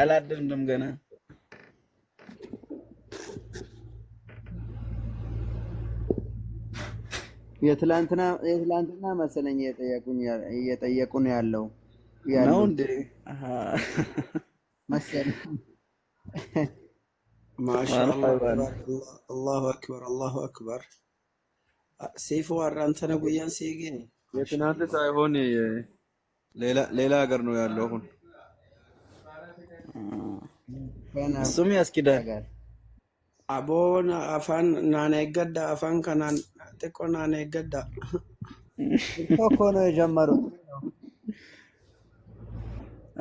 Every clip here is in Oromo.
አላደርንም ገና። የትላንትና የትላንትና መሰለኝ እየጠየቁን ያለው ነው ያሉት እንዴ? አሃ። መሰለኝ። ማሻአላህ መርሐባን። ተባረከላህ። አላሁ አክበር አላሁ አክበር። ሴፉ አራንተነ ጉያን ሲጌ የትናንት ማሻአላህ ሳይሆን ሌላ ሌላ ሀገር ነው ያለው አሁን። ገና እሱም ያስኪዳል። ጋር አቦን አፋን ናነ ገዳ አፋን ከናን ጥቆ ናነ ገዳ ቲክቶክ እኮ ነው የጀመሩት።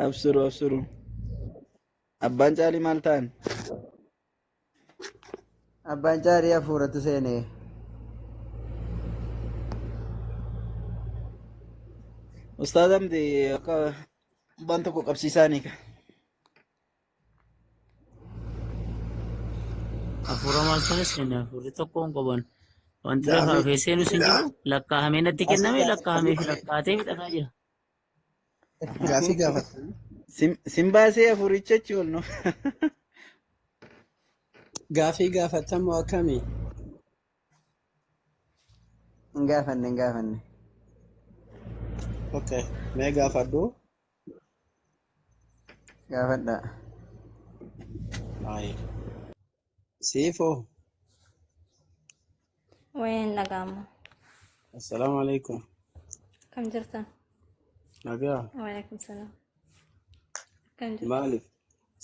አብስሩ አብስሩ። አባን ጫሊ ማልታን አባንጫሪ አፉረት ሴኔ ኡስታዝ አምዲ akka waan tokko qabsiisaanii ka. Hafuura maaltu seene hafuurri tokko hin qaban. Wanti lafaa gaafii kee seenus hin jiru. Lakkaa'amee natti kenname lakkaa'amee fi lakkaa'atee fixataa jira. gaafii gaafattan Simbaasee hafuuricha achi ol ነው። gaafii gaafatamu akkamii እንጋፈን እንጋፈን okay mee gaafadhu ጋፈዳ አይ ሲፎ Wayin dhaga'ama. assalaamu alaikum Kam jirtan? nagaa Waalaikum salaam. Kam jirtu? maaliif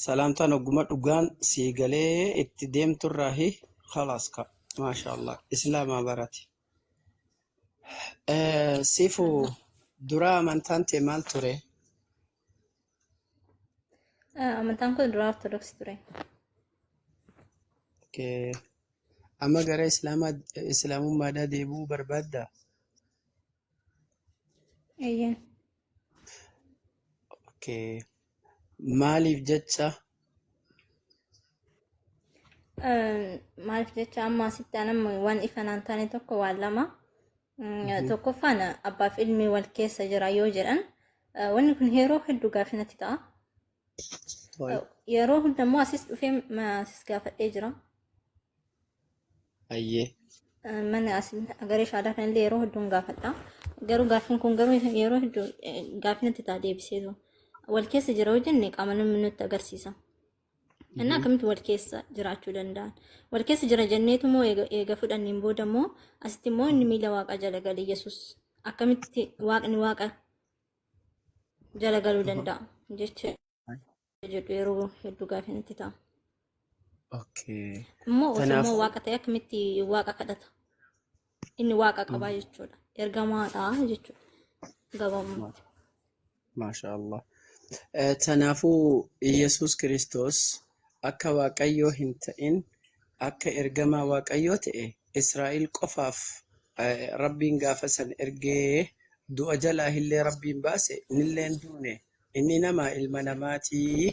salaamtaan ogguma dhugaan sii galee itti deemturraahi khalaas ka maashaallah islaamaa barate. Siifu dura amantaan tee maal ture? Amantaan kun dura Ortodoksii ture. Okay. Amma gara islaamaa islaamummaadhaa deebi'uu barbaaddaa? Eeyyeen. Okay. Maaliif jecha? Maaliif jecha amma asitti anamma waan ifa naan taane tokko waan lama. Tokkoffaan abbaaf ilmi wal keessa jira yoo jedhan wanni kun yeroo hedduu gaaffii natti ta'a. Tole. Yeroo hunda immoo asis dhufee asis gaafadhee jira. Ayyee. Mana as garee shaadaa kanallee yeroo hedduun gaafadha. Garuu gaaffiin kun garuu yeroo hedduu gaaffii natti ta'a deebiseetu. Wal keessa jira yoo jenne qaama namni nutti agarsiisa. Innaa akkamitti wal keessa jiraachuu danda'an? Wal keessa jira jenneetu immoo eega fudhanneen booda immoo asitti immoo inni miila waaqaa jala gale Yesuus akkamitti waaqni waaqa jala galuu danda'a jecha jedhu yeroo hedduu gaaffii natti ta'a. Okay. Immoo osoo immoo Kanaafuu waaqa ta'e akkamitti waaqa kadhata? Inni waaqa qabaa jechuudha. Ergamaadha jechuudha. Gabaabumatti. maashaallah. Kanaafuu Yesuus Kiristoos akka Waaqayyoo hin ta'in akka ergamaa Waaqayyoo ta'e Israa'el qofaaf Rabbiin gaafa san ergee du'a jalaa illee Rabbiin baase innillee duune inni nama ilma namaatii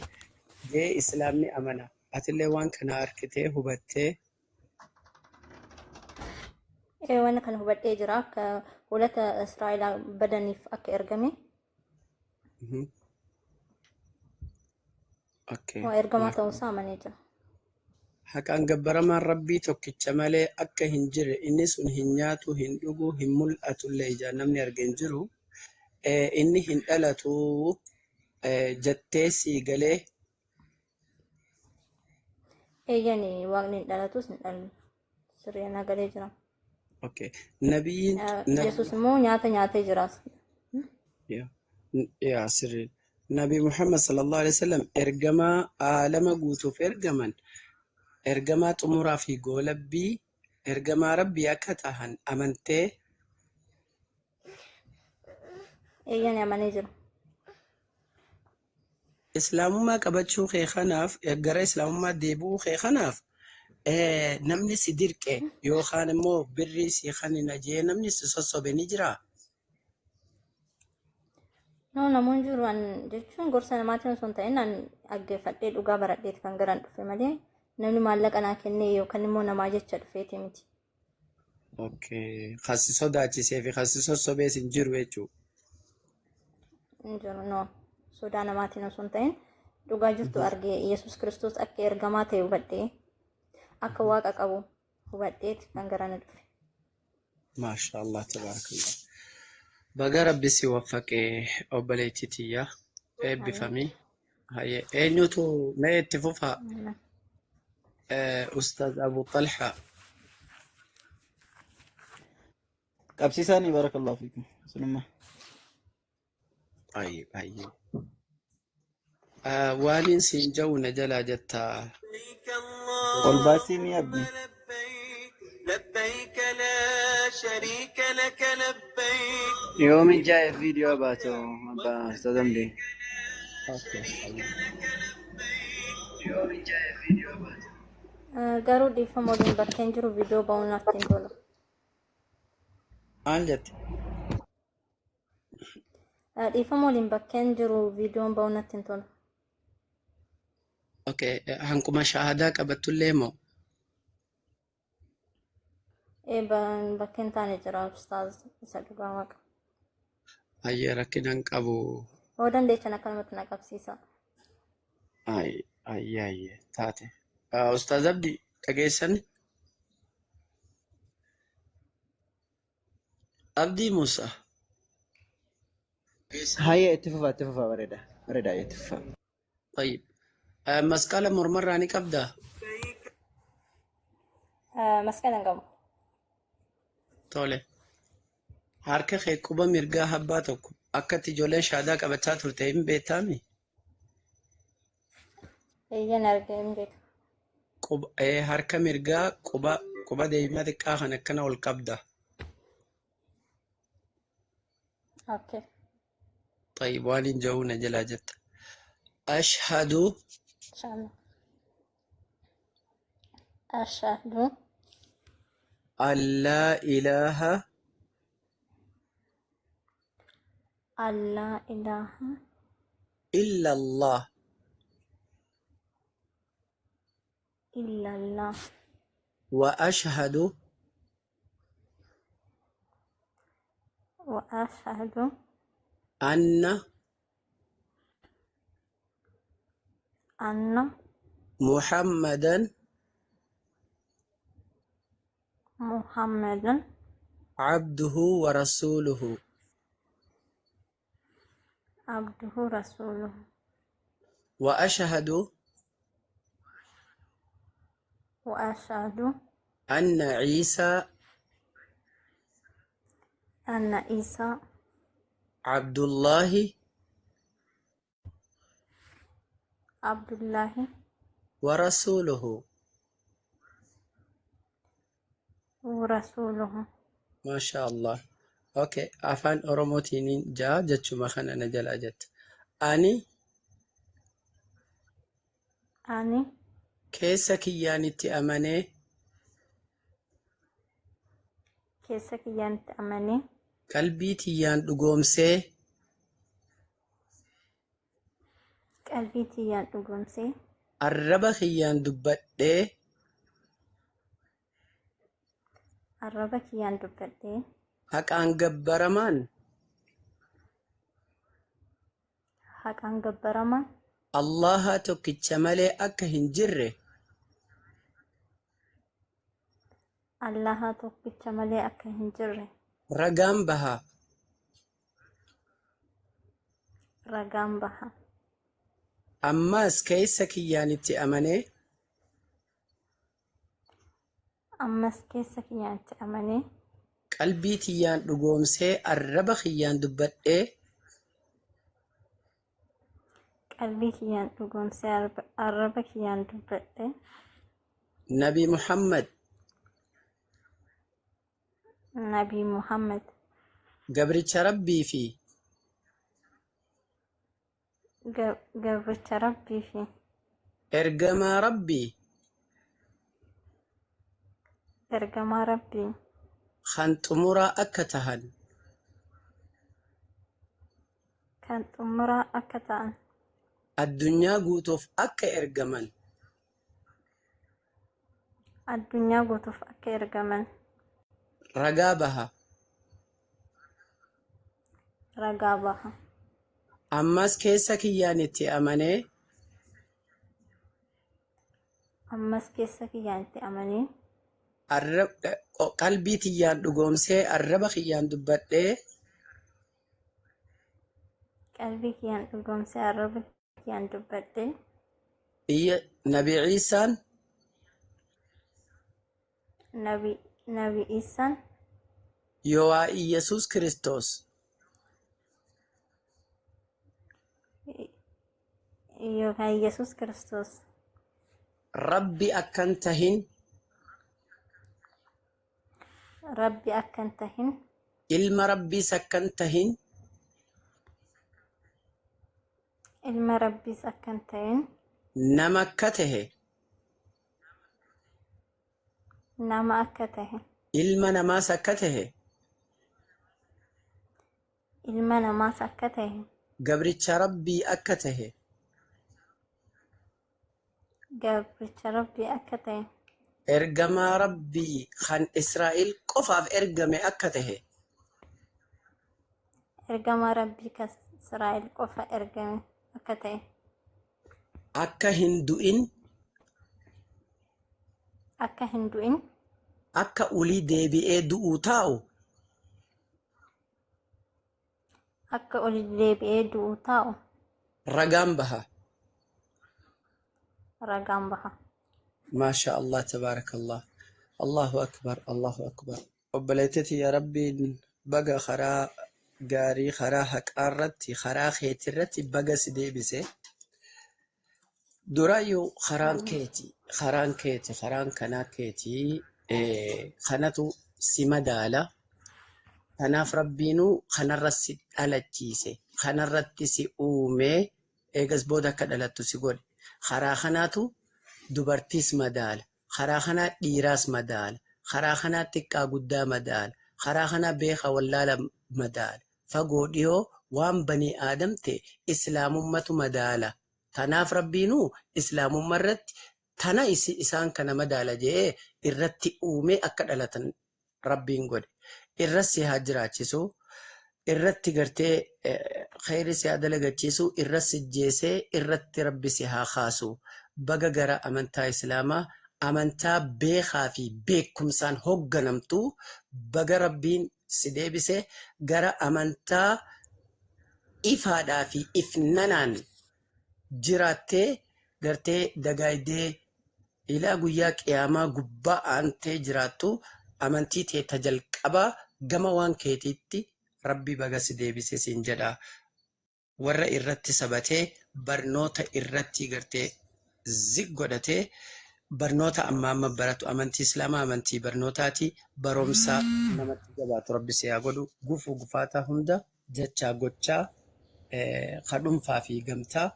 jee Islaamni amana. Atillee waan kana arkitee hubattee Waan kana hubadhee jira akka hoolota Israa'el badaniif akka ergame Okay. waa ergamaa ta'uusaa amanee jira. Haqaan gabbaramaan Rabbii tokkicha malee akka hin jirre inni sun hin nyaatu, hin dhugu, hin mul'atu illee ijaan namni arge hin jiru. Inni hin dhalatu jettee sii galee Eeyyani waaqni hin dhalatus hin dhalu. Sirrii na galee jira. Okay. Nabiyyiin Yesuus immoo nyaata nyaatee jira. yaa yaa sirrii. Nabi Muhammad sallallahu alaihi wasallam ergamaa aalama guutuuf ergaman ergamaa xumuraa fi goolabbii ergamaa Rabbii akka tahan amantee Eeyyani amanee jira. Islaamummaa qabachuu kee kanaaf gara islaamummaa deebi'uu kee kanaaf namni si dirqe yookaan immoo birrii si kanina jee namni si sossobe ni jiraa? No, namoonni jiru an jechuun gorsa namaatiin osoo hin ta'in an dhaggeeffadhee dhugaa baradheeti kan garan dhufe malee namni maallaqa naa kennee yookaan immoo namaa jecha dhufeeti miti. Okay. Kan si sodaachisee fi kan si sossobees hin jiru jechuudha. Hin jiru no sodaa namaatiin osoo hin ta'in Dhugaa jirtu argee Yesuus Kiristoos akka ergamaa ta'e hubadhee akka waaqa qabu hubadheeti kan gara na dhufe. Maasha Allah tabaarakallah. Baga Rabbi si waffaqee obboleettii tiyya Amiin. eebbifamii. Hayyee eenyutu mee itti fufa Amiin. Ustaaz Abu Talha. Qabsiisaanii barakallahu fiikum. Sunummaa. Tayyib hayyee. Waaniin siin ja'u na jalaa jettaa. Ol baasii ni abdi. Yoomin jaa'e viidiyoo baatu abbaa Ustaaz Amdii. Okay. Garuu dhiifama waliin bakkeen jiru viidiyoo ba'uun natti hin tolu. Maal jette? Dhiifama waliin bakkeen jiru viidiyoon ba'uun natti hin tolu. Okay. Hanquma shaahadaa qabattullee moo? Ee bakkeen taane jira ustaaz isa dhugaa waaqa. Hayyee rakkina hin qabu. Hoo dandeechan akkanumatti na qabsiisa. Hayyee hayyee taate. Ustaaz Abdi dhageessani? Abdii Musa. Hayyee itti fufaa itti fufaa bareeda bareeda itti fufaa. Tayyib. Masqala mormarraa ni qabdaa? Masqala hin qabu. Tole. Harka kee quba mirgaa habbaa tokko akkatti ijoolleen shaadaa qabachaa turte hin beektaami? Eeyyeen argee hin beeku. Quba, harka mirgaa quba quba deemaa xiqqaa kan akkana ol qabda. Okay. Tayyib waan hin ja'uu na jalaa jetta. Ashhadu Inshallah. Ashhadu an laa ilaaha an laa ilaaha illa Allah illallah wa ashhadu wa ashhadu anna anna Muhammadan Muhammadan abduhu wa rasuluhu. abduhu rasuluhu Wa ashhadu wa ashhadu anna Ciisaa anna Isa Abdullaahi Abdullahi wa rasuluhu. wa rasuluhu. Maasha Allah. Okay, afaan Oromootiin jaa jechuma kana na jalaa jetta. Ani Ani keessa kiyyaan itti amanee keessa kiyyaanitti amanee qalbii tiyyaan dhugoomsee qalbii tiyyaan dhugoomsee arraba kiyyaan dubbadhee arraba kiyyaan dubbadhee haqaan gabbaramaan haqaan gabbaramaan Allaha tokkicha malee akka hin jirre Allaha tokkicha malee akka hin jirre ragaan baha. ragaan baha. Ammaas keessa kiyyaan itti amanee Ammas keessa kiyyaanitti amanee qalbii tiyyaan dhugoomsee arraba kiyyaan dubbadhee qalbii kiyyaan dhugoomsee arraba kiyyaan dubbadhee Nabi Muhammad Nabii Muhammad gabricha Rabbii fi gabricha Rabbii fi ergamaa Rabbii ergamaa Rabbii kan xumuraa akka tahan kan xumuraa akka ta'an addunyaa guutuuf akka ergaman addunyaa guutuuf akka ergaman ragaa baha. ragaa baha. Ammas keessa kiyyaan itti amanee Ammas keessa kiyyaan itti amanee. Qalbii tiyyaan dhugoomsee arraba kiyyaan dubbadhee. Qalbii kiyyaan dhugoomsee arraba kiyyaan dubbadhee. Nabi Iisaan. Nabi Iisaan. Yowaa Iyyasuus Kiristoos. Yookaan Iyyasuus Kiristoos. Rabbi akkan tahin. Rabbi akkan tahin. Ilma Rabbiis akkan tahin. Ilma Rabbiis akkan tahin. Nama akka tahe. Nama akka tahe. Ilma namaas akka tahe. Ilma namaas akka tahe. Gabricha Rabbii akka tahe. Gabricha Rabbii akka tahe. Ergamaa Rabbii kan Israa'el qofaaf ergame akka tahe. Ergamaa Rabbii kan Israa'el qofa ergame akka ta'e. Akka hin du'in. Akka hin du'in. Akka olii deebi'ee du'uu taa'u. Akka olii deebi'ee du'uu taa'u. Ragaan baha. Ragaan baha. Maasha Allah, tabaarakallah. Allahu akbar, Allahu akbar. Obboleettitii yaa Rabbiin baga karaa gaarii, karaa haqaa irratti, karaa keetii irratti baga si deebise. Duraayyuu karaan keeti, karaan keeti, karaan kanaa keeti, kanatu si madaala. Kanaaf Rabbiinuu kanarra si dhalachiise, kanarratti si uumee, eegas booda akka dhalattu si godhe. Karaa kanaatu dubartiis madaala, karaa kanaa dhiiraas madaala, karaa kanaa xiqqaa guddaa madaala, karaa kanaa beekaa wallaala madaala. Fagoo dhiyoo waan banii aadam ta'e islaamummatu madaala. Tanaaf Rabbiinuu islaamummaa irratti tana isaan kana madaala jedhee irratti uumee akka dhalatan Rabbiin godhe. Irras si haa jiraachisu. Irratti gartee kheyri si haa dalagachiisu. Irras si jeesee irratti Rabbi si haa kaasu. Baga gara amantaa Islaamaa, amantaa beekaa fi beekumsaan hoogganamtu, baga Rabbiin si deebise gara amantaa ifaadhaa fi ifnanaan jiraattee gartee dagaagdee ilaa guyyaa qiyaamaa gubbaa aantee jiraattu, amantii tee ta jalqabaa gama waan keetiitti Rabbi baga si deebise siin jedha. Warra irratti sabatee barnoota irratti gartee zig godhatee barnoota amma amma baratu, amantii Islaamaa amantii barnootaati, barumsa namatti jabaatu Rabbi si haa godhu. Gufuu gufaataa hunda jechaa gochaa ka dhuunfaa fi gamtaa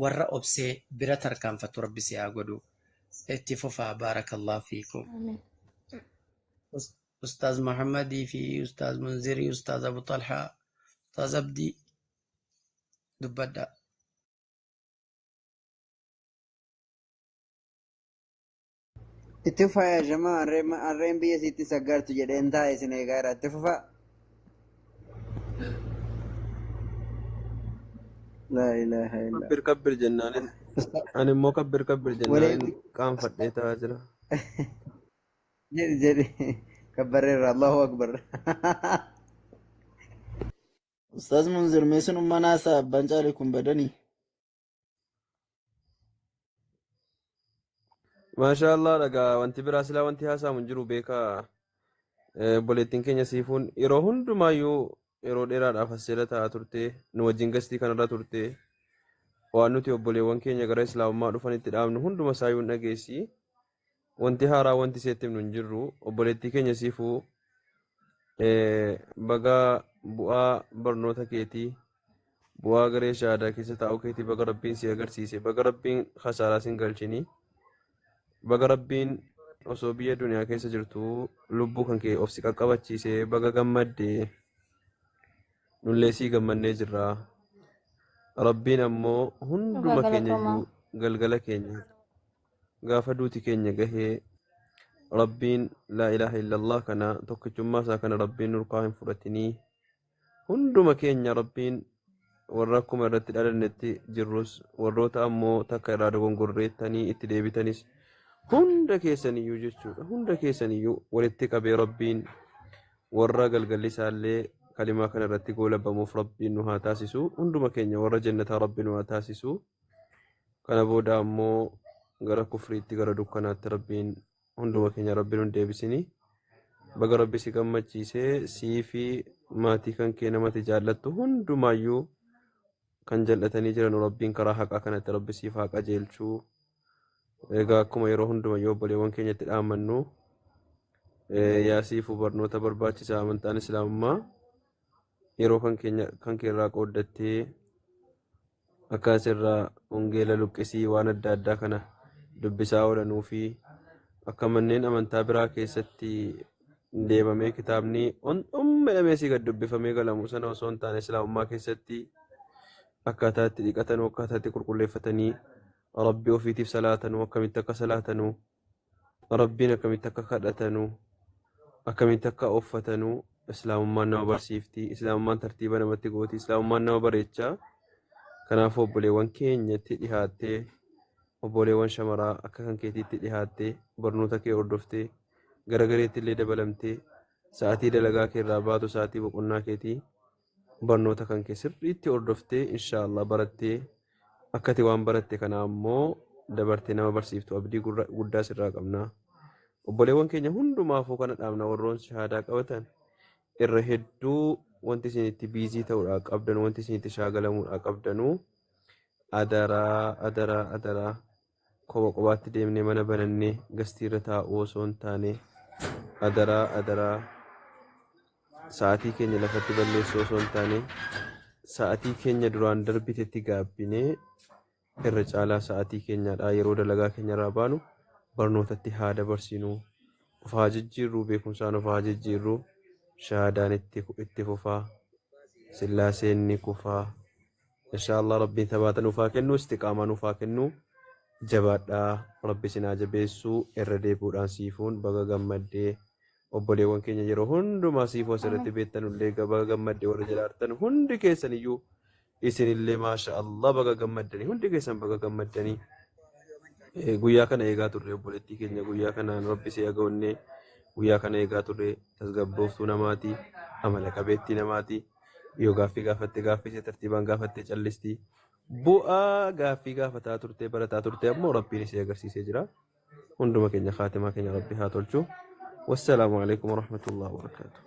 warra obsee bira tarkaanfatu Rabbi si haa godhu. Itti fufaa, baarakallahu fiikum. Amiin. Ustaaz Muhammadii fi Ustaaz Munzirii, Ustaaz Abu Talhaa, Ustaaz Abdii, dubbadha. Itti fufaa yaa jamaa, harreen biyya sitti saggartu jedheen taa'e isin eegaa jira. Itti fufaa. Laa ilaaha illa. Kabbir kabbir jennaanin ani immoo kabbir kabbir jennaanin Walee qaanfadhee taa'aa jira. Jedhi jedhi, kabbarreerra, Allahu akbar. Ustaaz Munzir, mee sun manaa abbaan caalee kun badanii? Maashaa Allah, dhagaa wanti biraa silaa wanti haasa'amu hin jiru beekaa. Obboleettiin keenya Siifuun yeroo hundumaayyuu yeroo dheeraadhaaf as jala taa'aa turte, nu wajjin gastii kanarra turte, waan nuti obboleewwan keenya gara islaamummaa dhufanitti dhaabnu hunduma isaayyuu hin dhageessi. Wanti haaraa wanti isheetti himnu hin jirru. Obboleettii keenya Siifuu, baga bu'aa barnoota keetii, bu'aa garee shahaadaa keessa taa'uu keetii baga Rabbiin si agarsiise, baga Rabbiin khasaaraa sin galchini, baga Rabbiin osoo biyya duniyaa keessa jirtu lubbuu kan kee of si qaqqabachiise, baga gammadde, nullee sii gammannee jirra. Rabbiin ammoo Dhugaa hunduma keenya galatoomaa. iyyuu galgala keenya gaafa duuti keenya gahee Rabbiin laa ilaaha illallah kana, tokkichummaa isaa kana Rabbiin nurkaa hin fudhatinii. Hunduma keenya Rabbiin Warra akkuma irratti dhalannetti jirrus, warroota ammoo takka irraa dogongorreettanii itti deebitanis, hunda keessaniyyuu jechuudha. Hunda keessaniyyuu walitti qabee Rabbiin warra galgalli isaallee kalimaa kana irratti goolabamuuf Rabbiin nu haa taasisu. Hunduma keenya warra jannataa Rabbiin nu haa taasisu. Kana booda ammoo gara kufriitti, gara dukkanaatti Rabbiin hunduma keenya Rabbiin nu hin deebisini. Baga Rabbi si gammachiisee, sii fi maatii kan kee namatti jaallattu hundumaayyuu kan jal'atanii jiran Rabbiin karaa haqaa kanatti Rabbi siif haa qajeelchuu. Egaa akkuma yeroo hundumayyuu obboleewwan keenyatti dhaammannu, yaasiifuu barnoota barbaachisaa amantaan Islaamummaa yeroo kan keenya kan keerraa qooddattee akka asirraa wangeela luqqisii waan adda addaa kana dubbisaa oolanuu fi akka manneen amantaa biraa keessatti deemamee kitaabni dhummadhamee si gad dubbifamee galamu sana osoo hin taane, Islaamummaa keessatti akkaataa itti dhiqatanuu, akkaataa itti qulqulleeffatanii Rabbi ofiitiif salaatanuu, akkamitti akka salaatanuu, Rabbiin akkamitti akka kadhatanuu, akkamitti akka uffatanuu Islaamummaan nama barsiifti. Islaamummaan tartiiba namatti gooti. Islaamummaan nama bareechaa. Kanaafuu obboleewwan keenyatti dhihaattee, obboleewwan shamaraa akka kan keetiitti dhihaattee, barnoota kee hordoftee, gara gareetti illee dabalamtee, sa'aatii dalagaa kee irraa baatu, sa'aatii boqonnaa keetii barnoota kan kee sirriitti hordoftee, inshaallah barattee, akkati waan baratte kana ammoo dabartee nama barsiiftu abdii guddaa sirraa qabna. Obboleewwan keenya hundumaafuu kana dhaabna. Warroon shahaadaa qabatan irra hedduu wanti isin itti busy ta'uudhaa qabdan, wanti isin itti shaagalamuudhaa qabdanuu, adaraa, adaraa, adaraa, kopha kophaatti deemnee mana banannee gastiirra taa'uu osoo hin taane, adaraa, adaraa, sa'aatii keenya lafatti balleessuu osoo hin taane, sa'aatii keenya duraan darbitetti gaabbinee, irra caalaa sa'aatii keenyaadha yeroo dalagaa keenyarraa baanu barnootatti haa dabarsinu. Of haa jijjiirruu, beekumsaan of haa jijjiirruu. Shahaadaan itti fufaa, Sillaaseen ni kufaa. Inshaallah Rabbiin tabaata nuuf haa kennu, istiqaamaa nuuf haa kennu. Jabaadhaa, Rabbi isin haa jabeessuu. Irra deebi'uudhaan siifuun baga gammaddee. Obboleewwan keenya yeroo hundumaa siifuu asirratti beektanullee baga gammaddee. Warra jalaartan hundi keessaniyyuu, isinillee maasha Allah, baga gammaddanii. Hundi keessan baga gammaddanii. Guyyaa kana eegaa turre, obboleettii keenya. Guyyaa kanaan Rabbi si agaonnee. Guyyaa kana eegaa turre. Tasgabbooftuu namaati, amala qabeettii namaati. Yoo gaaffii gaafatte, gaaffii ishee tartiibaan gaafatte callisti. Bu'aa gaaffii gaafataa turte, barataa turte ammoo Rabbiin ishee agarsiisee jira. Hunduma keenya kaatimaa keenya Rabbi haa tolchu. Wassalaamu alaikum warahmatullahi wabarakaatu.